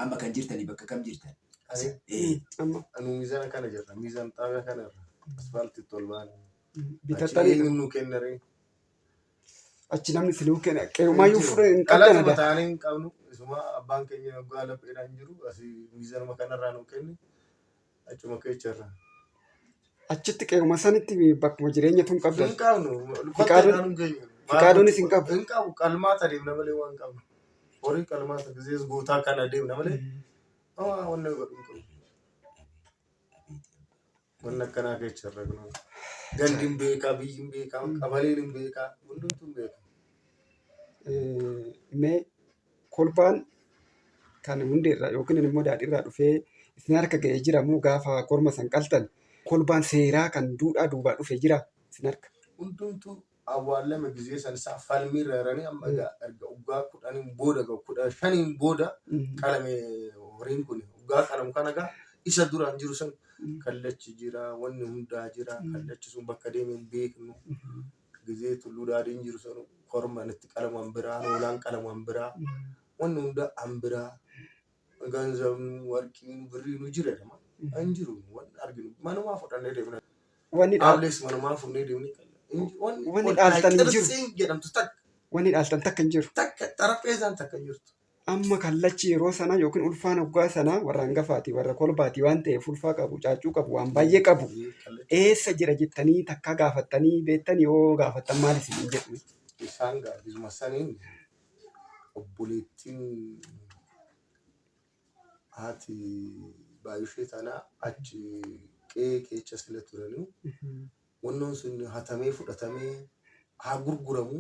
Amma kan jirtanii bakka kam jirtan? Ani Amma anu miizana kana jirra. Miizan xaabiyaa kana irra. Asfaaltitti ol baane. Achi bitattanii eenyuun nu kennaree? Achi namni isinuu kenna qe'umaayyuu fure hin qabdan Dhalatuma ada. taanee hin qabnu. Isuma abbaan keenya waggaa lapheedhaan jiru asii miizanuma kanarraa nu kenne achuma keecharra. Achitti qe'uma sanitti bakkuma jireenyatu hin qabdan. Hin qabnu. Fiqaaduun- Kotteedhaan hin geenyu. Fiqaaduunis hin qabu. Hin qabu. Qalmaata deemna malee waan qabnu. Horii qalmaata gizees gootaa kana deemna malee wanna godhu hin qabu. Wanni akkanaa keessa irra kun gandi hin beekaa, biyyi hin beekaa, qabaleen hin beekaa, hundumtuu hin beekaa. Mee kolbaan kan hundeerraa yookiin immoo daadhiirraa dhufee isin harka ga'ee jira moo gaafa korma san qaltan kolbaan seeraa kan duudhaa duubaa dhufe jira isin harka? Hundumtuu awwaallame gizee san isaa falmii irra jiranii amma egaa erga waggaa 10n booda egaa 15n booda qalame horiin kun waggaa qalamu kana egaa isa duraan jiru san kallachi jira wanni hundaa jira kallachi sun bakka deeme hin beeknu gizee tulluu daadhiin jiru sun korman itti qalamu an biraa hoolaan qalamu an biraa wanni hunda an biraa ganzabnu warqiin birriinu jira jedhama hin jiru wanni arginu manumaa fudhannee deemna. Wanni dhaal Dhaablees manumaa fuunee deemnee qalla. Wanni Wanni ol dhaaltan hin jiru. qirtsiin jedhamtu takka Wanni dhaaltan takka hin jiru. Takka xarapheezaan takka hin jirtu. Amma kallachi yeroo sana yookiin ulfaan hoggaa sana warra hangafaati warra kolbaati waan ta'eef ulfaa qabu caaccuu qabu waan baay'ee qabu. Kallachi Eessa jira jettanii takkaa gaafattanii beektanii yoo gaafattan maal isiniin jedhu? Isaan gaa gizuma saniin obboleettiin haati baay'ishee tanaa achi qe'ee keecha sila turanii wannoon sun hatamee fudhatamee haa gurguramu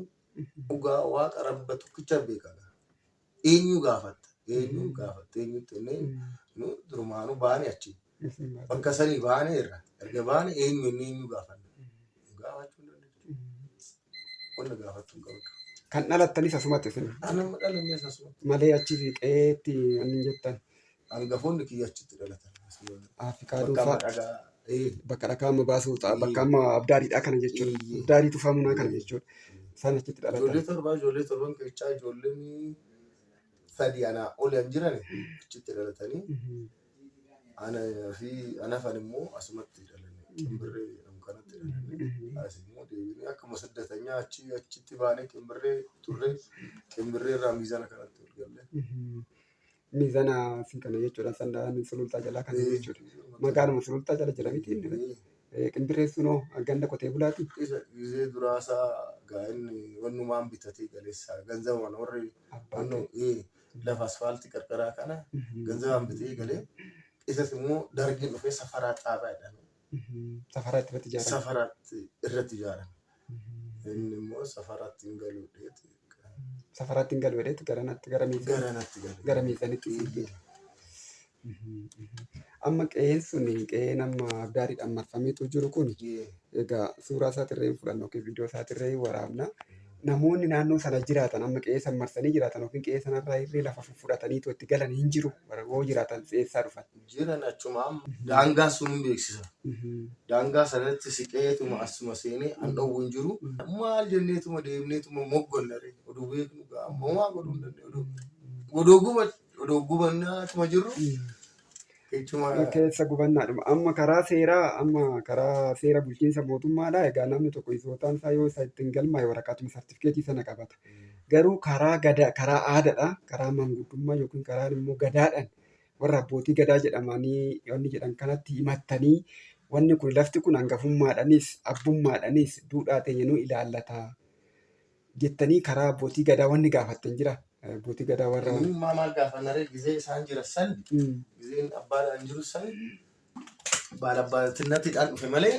dhugaa waaqa rabba tokkicha beeka. Eenyu gaafatta? Eenyu gaafatta? Eenyutti jennee nu durumaanuu baane achi. Bakka sanii baane irra. Erga baane eenyu inni eenyu gaafanna? Gaafachuu hin dandeettu. Wanna gaafattu hin qabdu. Kan dhalattanis asumatti isin Anuma dhalannees asumatti. Malee achi qe'eetti wanni hin jettan. Hangafoonni kiyya achitti dhalatan. Afrikaa Bakka amma duufaa dhagaa. Bakka dhakaa amma baasuu ta'a. Bakka amma abdaariidhaa kana jechuudha. Abdaarii tufaa munaa kana jechuudha. Isaan achitti dhalatan. Ijoollee torbaa ijoollee torban keessaa ijoolleen sadi anaa ol kan jiran achitti dhalatanii ana fi anafan immoo asumatti dhalanne. Qimbirree jedhamu kanatti dhalanne. As immoo deebinee akkuma saddatanyaa achi achitti baanee qimbirree turre qimbirree irraa miizana kanatti ol galle. Miizana asii kana jechuudha. Sandaan sulultaa jalaa kana jechuudha. Magaaluma sulultaa jala jira miti inni. Qimbirreen sunoo ganda qotee bulaati. Isa gizee duraasaa gaa inni wannumaan bitatee galeessaa ganzaban warri Abbaan wannu lafa asfaaltii qarqaraa kana ganzabaan bitee galee isas immoo dargiin dhufee safaraa xaabaa jedhame. Safaraa irratti ijaarame. Safaraatti irratti ijaarame. Inni immoo safaraatti hin galu jedheeti Safaraatti hin galu jedheeti garanatti gara miizanitti garanatti gale. Gara miizanitti isin fide. Amma qe'een sun qe'een amma abdaariidhaan marfameetu jiru kun egaa suuraa isaatirree hin fudhanna yookiin viidiyoo isaatirree hin waraabna. Namoonni naannoo sana jiraatan amma qe'ee san marsanii jiraatan yookiin qe'ee sanarraa illee lafa fudhataniitu itti galan hin jiru. Warra yoo jiraatan eessaa dhufan? Jiran achuma amma daangaa sun hin beeksisa. Daangaa sanatti siqeetuma asuma seenee an dhowwu hin jiru. Maal jenneetuma deemneetuma moggonne ree oduu beeknu gaa amma homaa godhuu hin dandeenyu. Oduu guba oduu gubannaatuma jirru jechuma. Keessa gubannaadhuma. Amma karaa seeraa amma karaa seera bulchiinsa mootummaadha. Egaa namni tokko isootaan isaa yoo isa ittiin galmaa'e waraqaatuma sartifikeetii sana qabata. Garuu karaa gada karaa aadaadha karaa manguddummaa yookiin karaa immoo gadaadhaan warra abbootii gadaa jedhamanii wanni jedhan kanatti himattanii wanni kun lafti kun hangafummaadhanis abbummaadhanis duudhaa teenya nu ilaallata jettanii karaa abbootii gadaa wanni gaafattan jira. Abbootii gadaa warra. Eenyummaa maal gaafannaree gizee isaan jira san gizeen abbaadhaan jiru san baalabbaatinatiidhaan dhufe malee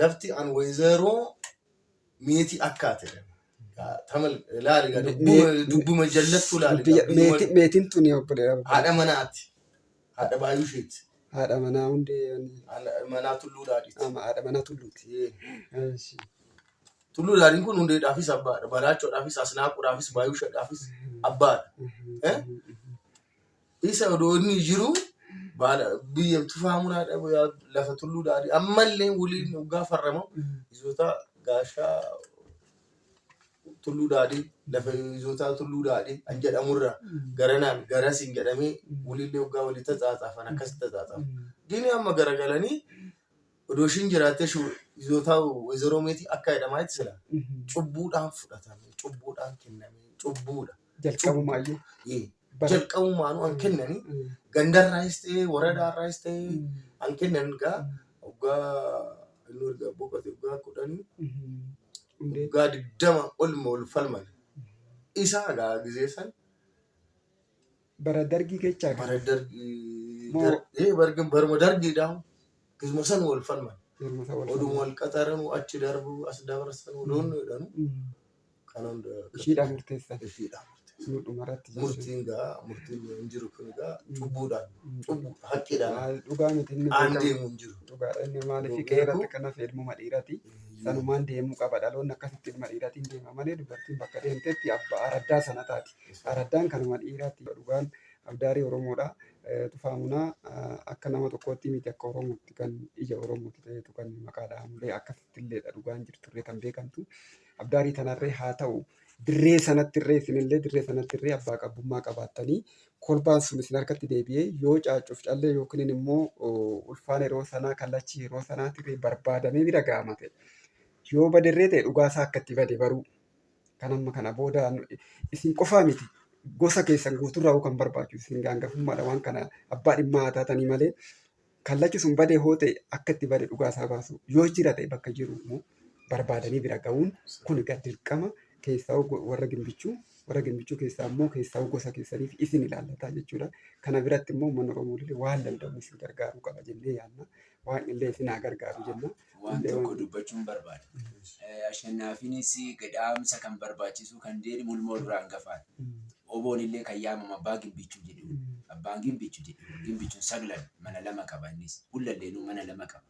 lafti an wayzeroo meetii akkaate. Tamal ilaali gaa dubbuma jallattu ilaali gaa Meetiin tuni obbolee haadha manaati. Haadha baay'uu isheeti. Haadha manaa hundee Haadha manaa tulluu daadhiiti. Ama haadha manaa tulluuti. Eeshi. Tulluu daadhiin kun hundeedhaafis abbaadha. Balaachoodhaafis, asnaaquudhaafis, baay'uushaadhaafis abbaadha. Eh? Isa odoo inni jiru baala biyya tufaa muraa dhabu lafa tulluu daadhii ammallee waliin waggaa farramamu isoota gaashaa Tulluu Daadhii lafa izootaa Tulluu Daadhii an jedhamurra garanaan garasiin jedhamee wulillee waggaa walii tatsaatsafan akkasitti tatsaatsafan. Diinii amma garagalanii odoo ishiin jiraattee izootaa Wayzaroo Meetii akka jedhamaa itti sila cubbuudhaan fudhatame, cubbuudhaan kenname, cubbuudha. Jalqabumaayyuu. Jalqabumaanuu an kennanii gandarraayis ta'ee waradaarraayis ta'ee an kennan gaa waggaa inni erga boqote waggaa 10, waggaa 20 olma ol falman. Isaa gaa gizee san Bara Dargii keechaa bara Dargii baruma Dargiidhaa gizuma san wal falman. Oduma wal qaxaranuu achi darbuu as dabarsanuu loon jedhanu kana hunda Ishiidhaan murteessan. Ishiidhaan murteessan. Nu dhumarratti jechuudha. Murtiin gaa murtiin hin jiru kun gaa cubbuudhaan cubbuu haqqiidhaan Dhugaa miti inni aan beekamu. Deemu hin jiru. Dhugaadha, inni maaliif Yoo qe'ee irratti beeku kan hafe ilmuma dhiiraati. Sanumaan deemuu qaba. Dhaloonni akkasitti ilma dhiiraatiin deema malee dubartiin bakka deemtetti abbaa araddaa sana taati. Araddaan kanuma dhiiraati. Dhugaan abdaarii Oromoodha. Tufaa Munaa akka nama tokkootti miti, akka Oromootti kan ija Oromooti ta'etu kan maqaa dhahamullee akkasittiilleedha dhugaan jirturree kan beekamtu. Abdaarii tanarree haa ta'u, dirree sanattirree isinillee dirree sanattirree abbaa qabbummaa qabaattanii kolbaan sun isin harkatti deebi'ee yoo caaccuuf callee yookiin immoo ulfaan yeroo sanaa kallachi yeroo sanaatirree barbaadamee bira ga'ama ta'e. Yoo baderree ta'e dhugaasaa akka itti bade baruu. Kan amma kana booda isin qofaa miti, gosa keessan guuturraa kan barbaachisu isin hangafummaadha, waan kana abbaa dhimmaa haa taatanii malee kallachi sun badee hoo ta'e akka itti bade dhugaasaa baasu, yoo jira ta'e bakka jiru immoo barbaadanii bira ga'uun kun egaa dirqama keessaa warra Gimbichuu, warra Gimbichuu keessaa immoo keessaa gosa keessaniif isin ilaallataa jechuudha. Kana biratti immoo uummanni Oromoo illee waan danda'u isin gargaaruu qaba jennee yaadna. Waan illee isin haa gargaaru jenna. Waan tokko dubbachuun barbaada. Ashannaafiinis dhaamsa kan barbaachisu kan deemu ilmoo irraa hangafaati. Oboon illee kan yaamamu abbaa Gimbichuu jedhu. Abbaan Gimbichuu jedhu. Gimbichuun saglan mana lama qaba innis. Gullaleenuu mana lama qaba.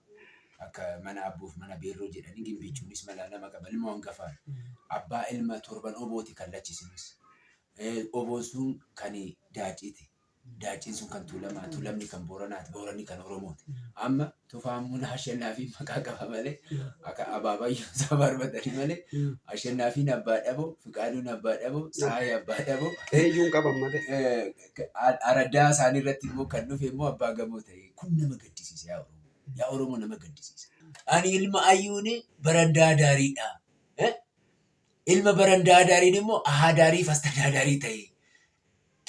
Akka mana abbuuf mana beerroo jedhanii Gimbichuunis mana lama qaba. Ilmoo hangafaati. Abbaa ilma torban Obooti kan lachisinis. Oboon sun kan Daaciiti. Daacciin sun kan Tuulamaa, Tuulamni kan Booranaati, Booranni kan Oromooti. Amma Tufaan Munaa Ashannaafiin maqaa qaba malee, akka abaabayyuu isaa barbatanii malee, Ashannaafiin abbaa dhaboo, Fiqaaduun abbaa dhaboo, Tsahaay abbaa dhaboo. Qeeyyuun qaban malee. Araddaa isaanii irratti immoo kan dhufe immoo abbaa gamoo ta'e. Kun nama gaddisiisa yaa Oromoo. Yaa Oromoo, nama gaddisiisa. Ani ilma Ayyuuni barandaa daariidha. Ilma barandaa daariin immoo ahaadaarii fi astadaadaarii ta'e.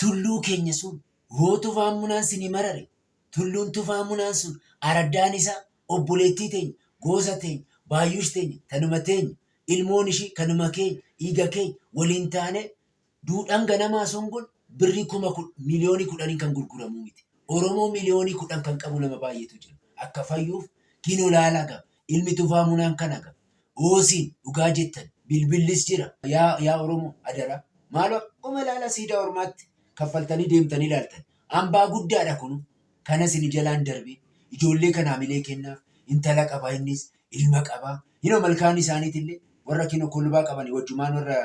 Tulluu keenya sun hoo Tufaan Munaan sini marare, tulluun Tufaa Munaan sun araddaan isaa obboleettii teenya, goosa teenya, Baayyush teenya, tanuma teenya, ilmoon ishii kanuma keenya, dhiiga keenya waliin taanee duudhaan ganamaa sun kun birrii 10,000,000 miiliyoonii 10n kan gurguramuu miti. Oromoo 10 miliyoonii kan qabu nama baay'eetu jira. Akka fayyuuf kinoo laalaa qaba. Ilmi Tufaa Munaan kana qaba. Oosiin dhugaa jettan bilbillis jira. Yaa Oromoo, adaraa. Maaloo, akkuma ilaala siidaa ormaatti kaffaltanii deemtanii ilaaltan. Hambaa guddaadha kunu. Kanas inni jalaan darbee ijoollee kana hamilee kennaaf. Intala qaba, innis ilma qaba. Hinoo malkaan isaaniitillee warra kinoo kolbaa qabanii wajjumaan warra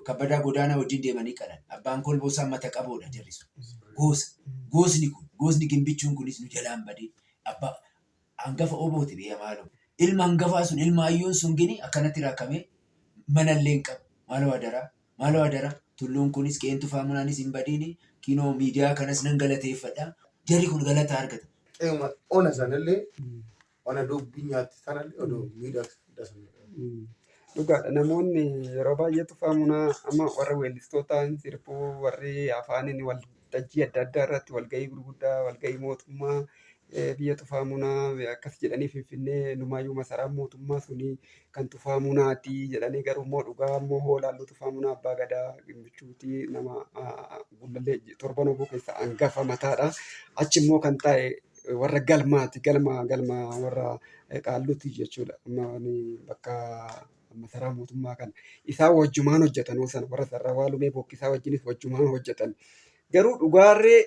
Kabbadaa Godaanaa wajjin deemanii qalan. Abbaan kolboo isaa mata qaboodha jarri sun. Goosa. Goosni kun, goosni Gimbichuun kunis nu jalaan badee abbaa hangafa Obooti bee maaloo. Ilma hangafaa sun, ilma hayyuun sun gini akkanatti raakkamee manallee hin qabu. Maaloo adaraa. Maaloo adaraa. Tulluun kunis qe'een Tufaa Munaanis hin badiini. Kinoo miidiyaa kanas nan galateeffadha. Jarri kun galata argata. Qe'uma ona sanallee, ona dubbii nyaatti sanallee odoo miidhagsan. Dhugaadha, namoonni yeroo baay'ee Tufaa Munaa amma warra weellistootaan sirbuu, warri afaaniin waltajjii adda addaa irratti, walgahii gurguddaa, walgahii mootummaa, biyya Tufaa Munaa akkas jedhanii, Finfinnee numaayyuu masaraan mootummaa suni kan Tufaa Munaati jedhanii. Garuu immoo dhugaa immoo hoo laalluu Tufaa Munaa abbaa gadaa Gimbichuuti, nama Gullallee torban Oboo keessaa hangafa mataadha. Achi immoo kan taa'e warra galmaati. Galma warra qaalluuti jechuudha. Amma bakka masaraa mootummaa kana. Isaan wajjumaan hojjetan sana warra Sarrawaa Lumee Bookkisaa wajjinis wajjumaan hojjetan. Garuu dhugaarree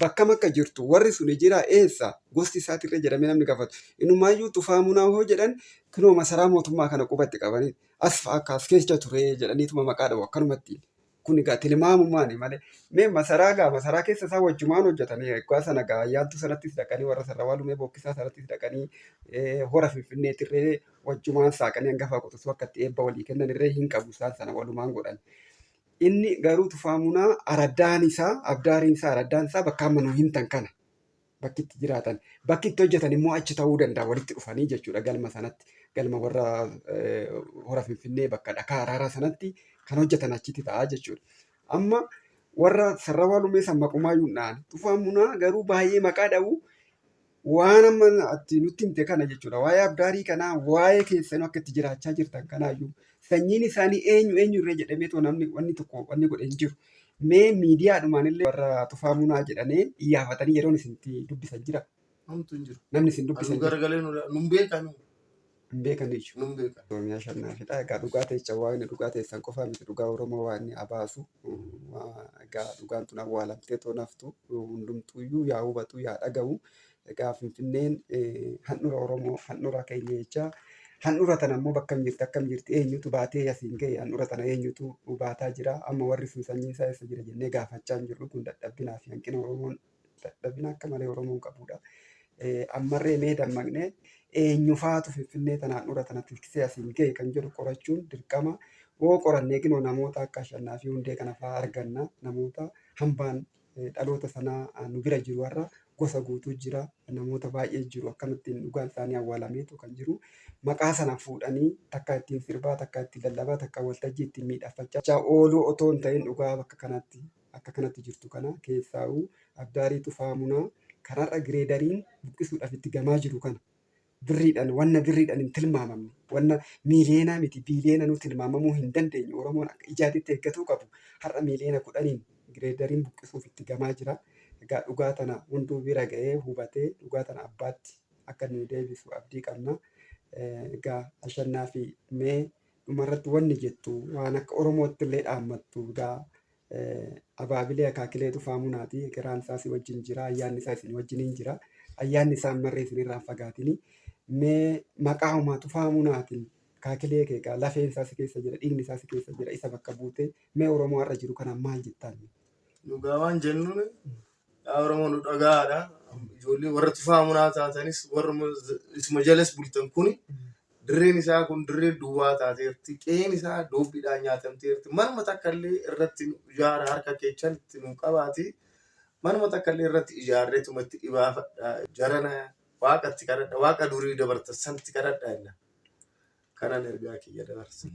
bakkam akka jirtu warri suni jira, eessa gosti isaatirree jedhamee namni gaafatu. Inumaayyuu Tufaa Munaa hoo jedhan kinoo masaraa mootummaa kana qubatti qabanii as fa'a akka as keessa ture jedhaniituma maqaa dhawu akkanumatti. Kun egaa tilmaamumaani malee. Mee masaraa gaa masaraa keessa isaa wajjumaan hojjetanii egaa sana gaa ayyaantuu sanattis dhaqanii warra sarrawaa lumee bookkisaa sanattis dhaqanii hora finfinneetirree wajjumaan saaqanii hangafa quxisuu akka itti eebba walii kennan irree hin qabu isaan sana walumaan godhan. Inni garuu Tufaa Munaa araddaan isaa abdaariin isaa araddaan isaa bakka amma nu himtan kana. Bakki itti jiraatan bakki itti hojjetan immoo achi ta'uu danda'a walitti dhufanii jechuudha galma sanatti galma warra hora Finfinnee bakka dhakaa araaraa sanatti kan hojjetan achitti ta'a jechuudha. Amma warra sarrawaa lumee san maqumaayyuu hin dha'an. Tufaa Munaa garuu baay'ee maqaa dha'u waan amma ati nutti himte kana jechuudha. Waa'ee abdaarii kanaa waa'ee keessanuu akka itti jiraachaa jirtan kanaayyuu sanyiin isaanii eenyu eenyu irree jedhameetoo namni wanni tokko wanni godhe hin jiru. Mee miidiyaadhumaan illee warra Tufaa Munaa jedhanee iyyaafatanii yeroon isin itti dubbisan jira. Homtuu hin jiru. Namni isin dubbisan Anuu jira. garagalee nu nun beekanu. Hin beekan jechuudha. Nun beekan. Oromiyaa shannaafidha. Egaa dhugaa teecha waaqni dhugaa teessan qofaa miti dhugaa Oromoo waaqni abaasu. Egaa dhugaan tun awwaalamtee too naftu hundumtuuyyuu yaa hubatu yaa dhaga'u. Egaa Finfinneen handhura Oromoo handhura keenya jecha handhura tana immoo bakka jirti akkam jirti eenyutu baatee asiin ga'e handhura tana eenyutu baataa jira amma warri sun sanyiin isaa eessa jira jennee gaafachaa hin jirru kun dadhabinaa fi hanqina Oromoon dadhabina akka malee Oromoon qabudha. Ammarree mee dammaqnee eenyufaatu Finfinnee tana handhura tana tiksee asiin ga'e kan jedhu qorachuun dirqama. Hoo qorannee kinoo namoota akka Ashannaa fi Hundee kana fa'aa arganna namoota hambaan dhaloota sanaa nu bira jiru har'a gosa guutuu jira namoota baay'ee jiru akkamittiin dhugaan isaanii awwaalameetu kan jiru maqaa sana fuudhanii takka ittiin sirbaa takka ittiin lallabaa takka waltajjii ittiin miidhagfachaa ooluu otoo hin ta'in dhugaa bakka kanatti akka kanatti jirtu kana keessaa'uu abdaarii Tufaa Munaa kanarra gireedariin buqqisuudhaaf itti gamaa jiru kana birriidhaan wanna birriidhaan hin tilmaamamne wanna miiliyoonaa miti biiliyoonanuu tilmaamamuu hin dandeenye Oromoon akka ijaatitti eeggatuu qabu har'a miiliyoona 10n gireedariin buqqisuuf itti gamaa jira. Egaa dhugaa tana hunduu bira ga'ee hubatee dhugaa tana abbaatti akka nu deebisu abdii qabna. Egaa Ashannaa fi mee dhumarratti wanni jettu waan akka Oromootti illee dhaammattu egaa abaabilee akaakilee Tufaa Munaati. Egeraan isaa si wajjin jira. Ayyaanni isaa isin wajjiniin jira. Ayyaanni isaa ammarree isin irraa hin fagaatini. Mee maqaa homaa Tufaa Munaatiin akaakilee kee egaa lafeen isaa si keessa jira, dhiigni isaa si keessa jira. Isa bakka buutee mee Oromoo har'a jiru kanaan maal jettaan? Dhugaa waan jennuun yaa Oromoo nu dhagaadha. Ijoollee warra Tufaa Munaa taatanis warra isuma jalas bultan kuni Dirreen isaa kun dirree duwwaa taateerti, qe'een isaa doobbiidhaan nyaatamteerti. Manuma takka illee irratti nu ijaara harka keechan itti nu qabaati. Manuma takka illee irratti ijaarreetuma itti dhibaafadha. Jarana waaqa itti kadhadha. Waaqa durii dabartan san itti kadhadha jenna. Kanan ergaa kiyya dabarsa.